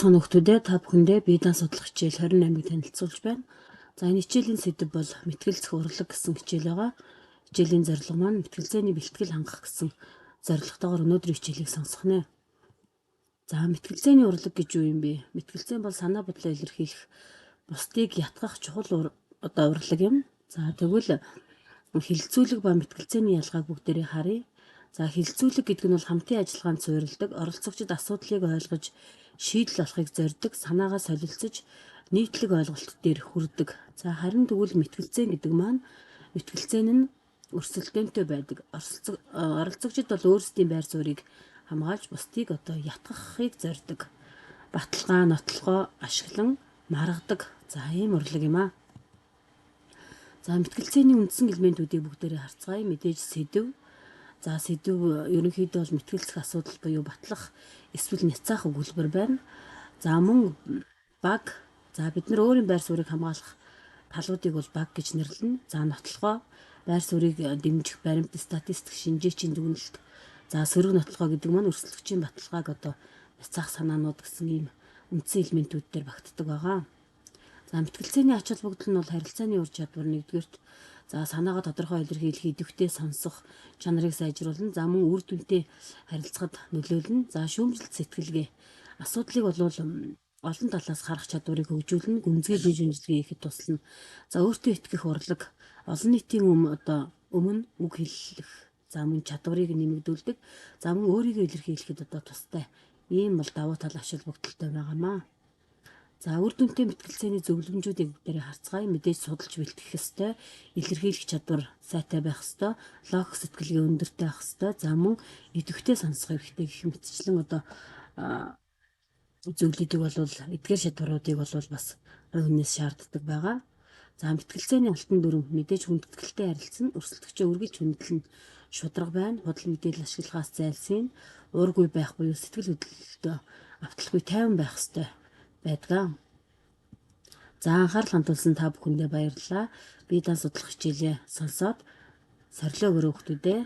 Сайхан нөхдүүдээ, та бүхэндээ бие даан судлах хичээл 28-ыг танилцуулж байна. За, энэ хичээлийн сэдэв бол мэтгэлцэх урлаг гэсэн хичээл байгаа. Хичээлийн зорилго маань мэтгэлцээний бэлтгэл хангах гэсэн зорилготойгоор өнөөдрийн хичээлийг сонсох нэ. За, мэтгэлцээний урлаг гэж юу юм бэ? Мэтгэлцээн бол санаа бодлоо илэрхийлэх, бусдыг ятгах чухал одоо урлаг юм. За, тэгвэл хэлэлцүүлэг ба мэтгэлцээний ялгааг бүгдээрээ харъя. За, хэлэлцүүлэг гэдэг нь бол хамтын ажиллагаанд суурилдаг, оролцогчид асуудлыг ойлгож шийдэл олохыг зорддог, санаагаа солилцож нийтлэг ойлголт дээр хүрдэг. За, харин тэгвэл мэтгэлцээн гэдэг маань мэтгэлцээн нь өрсөлдөөнтэй байдаг. Оролцогчид бол өөрсдийн байр суурийг хамгаалж бусдыг одоо ятгахыг зорддог. Баталгаа, нотлогоо ашиглан маргадаг. За, ийм урлаг юм аа. За, мэтгэлцээний үндсэн элементүүдийг бүгдээрээ харцгаая. Мэдээж сэдэв. За, сэдэв ерөнхийдөө бол мэтгэлцэх асуудал буюу батлах эсвэл няцаах өгүүлбэр байна. За, мөн баг. За, бид нар өөрийн байр суурийг хамгаалах талуудыг бол баг гэж нэрлэнэ. За, нотлогоо байр суурийг дэмжих баримт, статистик, шинжээчийн дүгнэлт. За, сөрөг нотлогоо гэдэг маань өрсөлдөгчийн баталгааг одоо няцаах санаанууд гэсэн ийм үндсэн элементүүд дээр багтдаг байгаа. За, мэтгэлцээний ач холбогдол нь бол харилцааны ур чадвар нэгдүгээрт, за, санаагаа тодорхой илэрхийлэх, идэвхтэй сонсох чанарыг сайжруулна. За, мөн үр дүнтэй харилцахад нөлөөлнө. За, шүүмжлэлт сэтгэлгээ, асуудлыг болвол олон талаас харах чадварыг хөгжүүлнэ, гүнзгий бие шинжилгээ хийхэд туслана. За, өөртөө итгэх урлаг, олон нийтийн одоо өмнө үг хэлэх, за, мөн чадварыг нэмэгдүүлдэг. За, мөн өөрийгөө илэрхийлэхэд одоо тустай. Ийм бол давуу тал, ач холбогдолтой байгаамаа. За, үр дүнтэй мэтгэлцээний зөвлөмжүүдийг бүгдээрээ харцгаая. Мэдээж судалж бэлтгэх ёстой, илэрхийлэх чадвар сайтай байх ёстой, логик сэтгэлгээ өндөртэй байх ёстой. За, мөн идэвхтэй сонсох хэрэгтэй гэх мэтчлэн одоо зөвлөдийг бол эдгээр чадваруудыг бол бас хувь хүнээс шаарддаг байгаа. За, мэтгэлцээний алтан дүрэм: мэдээж хүндэтгэлтэй харилцана, өрсөлдөгчөө үргэлж хүндлэн, шударга байна, худал мэдээлэл ашиглахаас зайлсхийна, уургүй байх буюу сэтгэл хөдлөлтөө авталгүй тайван байх ёстой байдаг. За, анхаарал хандуулсан та бүхэндээ баярлалаа. Бие даан судлах хичээлээ сонсоод сорилоо өгөөрэй, хүүхдүүдээ.